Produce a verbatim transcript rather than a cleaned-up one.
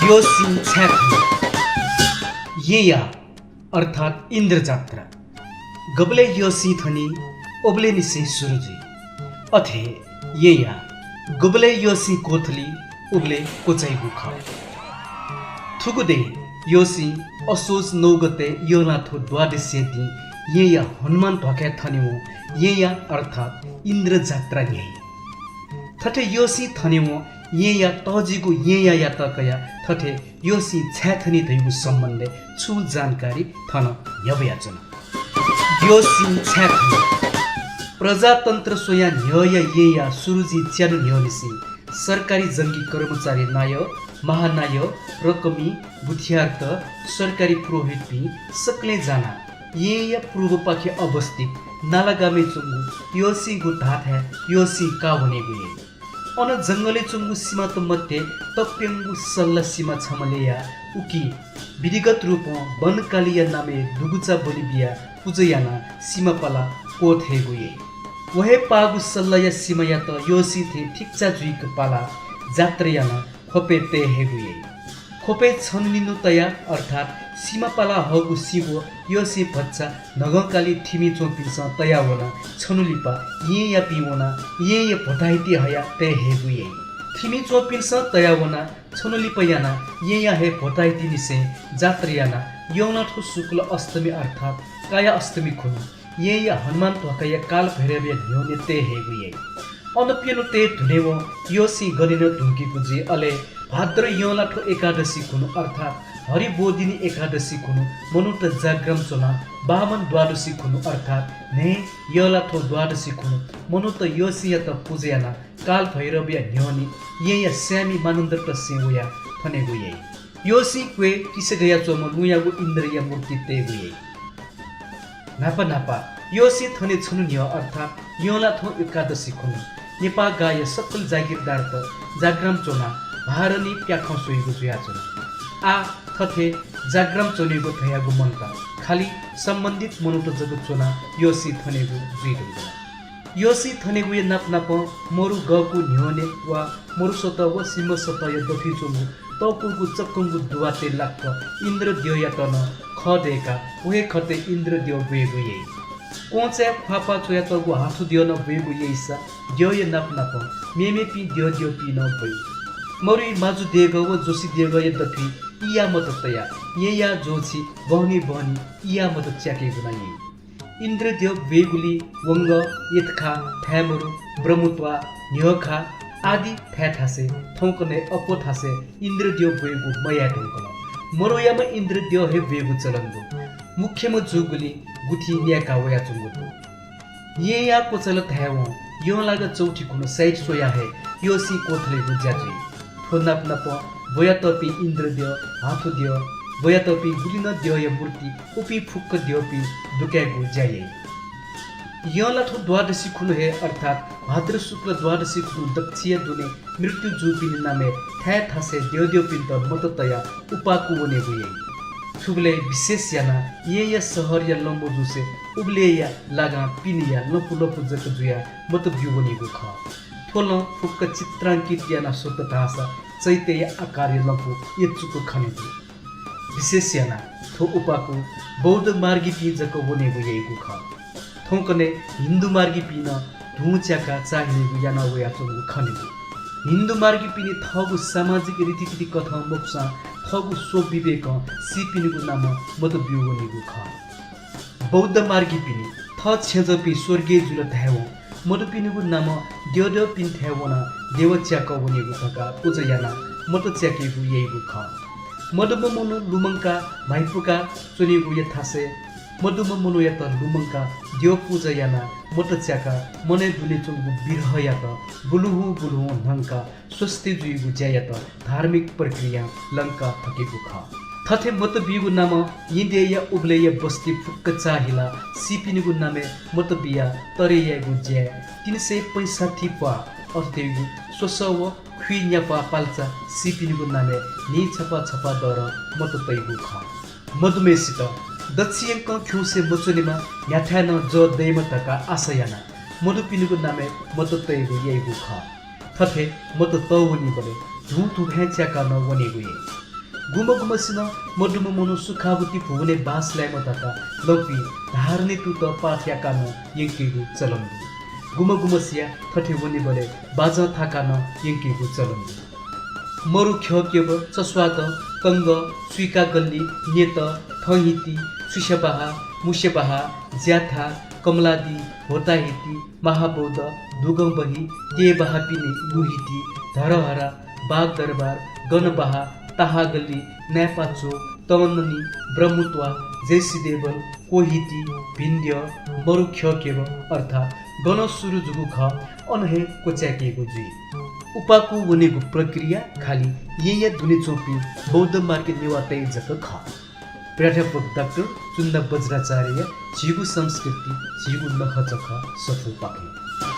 यःसिं छाय् थनी? येँया अर्थात् इन्द्रजात्रा। गबलय् यःसिं थनी, उबलय् निसें सुरु जुइ। अथे येँया गुबलय् यःसिं क्वथली, उबलय् क्वचाइगु खः। थुगु दँय् यःसिं असोज नौ गते यंलाथ्व द्वादशीया दिं येँया हनुमान ध्वाखाय् थनेवं येँया अर्थात् इन्द्रजात्रा न्ह्याइ। थथे यःसिं थनेवं येँया तःजिगु येँयायात कयाः थथे यःसिं छाय् थनी धइगु सम्बन्धय् छुं जानकारी थन न्ह्यब्वयाच्वना। यःसिं छाय् थनी? प्रजातन्त्र स्वयाः न्ह्यःया येँया सुरुजि च्यान्हु न्ह्यःनिसें सरकारी जंगी कर्मचारी नायः, महानायः, रकमी, गुथियारत, सरकारी पुरोहितपिं सकलें जानाः येँया पूर्वपाखे अवस्थित नालागामय् च्वंगु यःसिंगु धाःथाय् यःसिं काः वनेगु याइ। अन जंगलय् च्वंगु सिमात मध्ये तप्यंगु सल्ला सिमा छम्ह ल्ययाः उकी विधिगत रूपं वनकालीया नामय् दुगुचा बलि बियाः पुजा यानाः सिमा पाला क्वथयेगु याइ। व हे पाःगु सल्लाया सिमायात यःसिं थें थिक्चा जुइक पालाः जात्रा यानाः ख्वपय् तये हयेगु याइ। ख्वपय् छन्हु निन्हु तयाः अर्थात् सिमा पाला हःगु सिबो यःसिं भचा न्हगंकाली थिमि च्वंपिन्सं तयाः वनाः छन्हु लिपा येँयापिं वनाः येँया भताहिति हयाः तये हयेगु याइ। थिमि च्वंपिन्सं तयाः वनाः छन्हु लिपा यानाः येँया हे भताहितिनिसें जात्रा यानाः यंलाथ्व शुक्ल अष्टमी अर्थात् काया अष्टमी खुन्हु येँया हनुमान ध्वाखाया कालभैरवया न्ह्यःने तये हयेगु याइ। अन प्यन्हु तये धुनेवं यःसिं गने नं धुंकीगु जुइ। अले भाद्र यंलाथ्व एकादशी खुन्हु अर्थात् हरिबोधिनी एकादशी खुन्हु मनूत जाग्राम च्वनाः बामन द्वादशी खुन्हु अर्थात् न्हय् यंलाथ्व द्वादशी खुन्हु मनूत यःसिंयात पुजा यानाः कालभैरवया न्ह्यःने येँया स्यामि मानन्धरतय्सं वयाः थनेगु याइ। यःसिं क्वय् किसि गयाच्वंम्ह लुँयागु इन्द्रया मूर्ति तयेगु याइ। न्हापा न्हापा यःसिं थने छन्हु न्ह्यः अर्थात् यंलाथ्व एकादशी खुन्हु नेपाःगाःया सकल जागिरदारत जाग्राम च्वनाः भारणी प्याखं स्वइगु जुयाच्वन। आः थथे जाग्राम च्वनेगु धयागु मन्त, खालि सम्बन्धित मनूत जक च्वनाः यःसिं थनेगु जुइ धुंकल। यःसिं थनेगुया नाप नापं मरु गःगु न्ह्यःने वा मरुसत व सिंहसतया दथुइ च्वंगु तःपुगु चक्कंगु दुवातय् लाक्क इन्द्रद्यःयात नं खः दय्काः व हे खतय् इन्द्रद्यः ब्वयेगु याइ। क्वँचाय् ख्वाःपाः च्वयातःगु हाथुद्यः नं ब्वयेगु याइसा द्यःया नाप नापं मेमेपिं द्यःद्यःपिं नं ब्वइ। मरुइ माजु देगः व जोशी देगःया दथुइ इयामत तयाः येँया ज्वःछि बहनी बहनी इयामत च्याकेगु नं याइ। इन्द्रद्यः ब्वयेगुलिइ वंगः, येतखा, थाय्मरु, ब्रह्मत्वाः, न्ह्यःखा आदि थाय् थासय् थौंकन्हय् अप्वः थासय् इन्द्रद्यः ब्वयेगु मयाये धुंकल। मरुयाम्ह इन्द्रद्यः हे ब्वयेगु चलन दु। मुख्यम्ह जूगुलिं गुथि न्यायेका वयाच्वंगु दु। येँया क्वचाल धायेवं यंलागा चौथि खुन्हु साइत स्वयाः हे यःसिं क्वथलेगु ज्या जुइ। थ्व नाप नापं ब्वयातःपिं इन्द्रद्यः, हाथुद्यः, ब्वयातःपिं गुलि नं द्यःया मूर्ति उपिं फुक्क द्यःपिं दुकायेगु ज्या याइ। यंलाथ्व द्वादशी खुन्हु हे अर्थात् भाद्र शुक्ल द्वादशी खुन्हु दच्छिया दुने मृत्यु जूपिनि नामय् थाय् थासय् द्यःद्यःपिन्त मत तयाः उपाकु वनेगु याइ। थुबलय् विशेष यानाः येँया शहरया लँमजुसे उबलय्या लागां पिनेया लँपु लँपु जक जुयाः मत ब्यू वनीगु खः। थ्व लँ फुक्क चित्रांकित यानाः स्वत धाःसा चैत्यया आकारया लँपु यचुक खने दु। विशेष यानाः थ्व उपाकु बौद्ध मार्गीपिं जक वनेगु याइगु खः। थौंकन्हय् हिन्दू मार्गीपिं नं धुं च्याकाः चाःहिलेगु याना वयाच्वंगु खने दु। हिन्दू मार्गीपिनि थःगु सामाजिक रीतिथिति कथं मखुसां थःगु स्वविवेकं सीपिनिगु नामं मत ब्यू वनीगु खः। बौद्ध मार्गीपिनि थः छेँजःपिं स्वर्गीय जुल धायेवं मदुपिनिगु नामं द्यःद्यःपिन्थाय् वनाः द्यः च्याकः वनीगु धकाः पुजा यानाः मत च्याकेगु याइगु खः। मदुम्ह मनू लुमंकाः म्हाइपुका च्वनीगुया थासय् मदुम्ह मनूयात लुमंकाः द्यः पुजा यानाः मत च्याकाः मनय् दुने च्वंगु विरहयात बुलुहुँ बुलुहुँ न्हंकाः स्वस्ति जुइगु ज्यायात धार्मिक प्रक्रियां लंका थकेगु खः। थथे मत बीगु नामं येँ देय्‌या उबलय्‌या बस्ती फुक्क चाःहिलाः सीपिनिगु नामय् मत बियाः तरे यायेगु ज्याय् तीन सय पैंसठ्ठी प्वाः अथे धइगु स्वसः व खुइन्याप्वाः पाल्चा सीपिनिगु नामय् न्हिं छपा छपा दरं मत तइगु खः। मदुम्हय्‌सित दच्छि यंकं खिउँसे मच्वनेमा, न्ह्याथाय् नं जः दयेमा धकाः आशा यानाः मदुपिनिगु नामय् मत तयेगु याइगु खः। थथे मत तःवनीबलय् धुं धुभाँय् च्याकाः नं वनेगु याइ। गुम्ह गुम्हसिनं मदुम्ह मनू सुखावती भुवनय् बास लायेमा धकाः लँपुइ धारणीतुत पाठ याकाः नं यंकीगु चलन दु। गुम्ह गुम्हसिया थथे वनेबलय् बाजं थाकाः नं यंकीगु चलन दु। मरु ख्यःकेब, चस्वादँ, कंगः, सुइकागल्ली, न्यत, थंहिति, सुसेबाहा, मुसेबाहा, ज्याथा, कमलादी, होताहिति, महाबौद्ध, दुगंबही, तेबाहा पिने, लुहिति, धरहरा, बागदरबार, गनबाहा, ताहागल्ली, नाय्पाचो, तननी, ब्रह्मत्वाः, जयसिदेवल, कोहिति, भिन्द्यः, मरु ख्यःकेब अर्थात् गन सुरु जूगु खः, अन हे क्वचाय्केगु जुइ। उपाकु वनेगु प्रक्रिया खालि येँया दुने च्वंपिं बौद्ध मार्गी नेवाःतय् जक खः। प्राध्यापक डाक्टर चुन्दा बज्राचार्यया झीगु संस्कृति, झीगु नखःचखः सफूपाखें।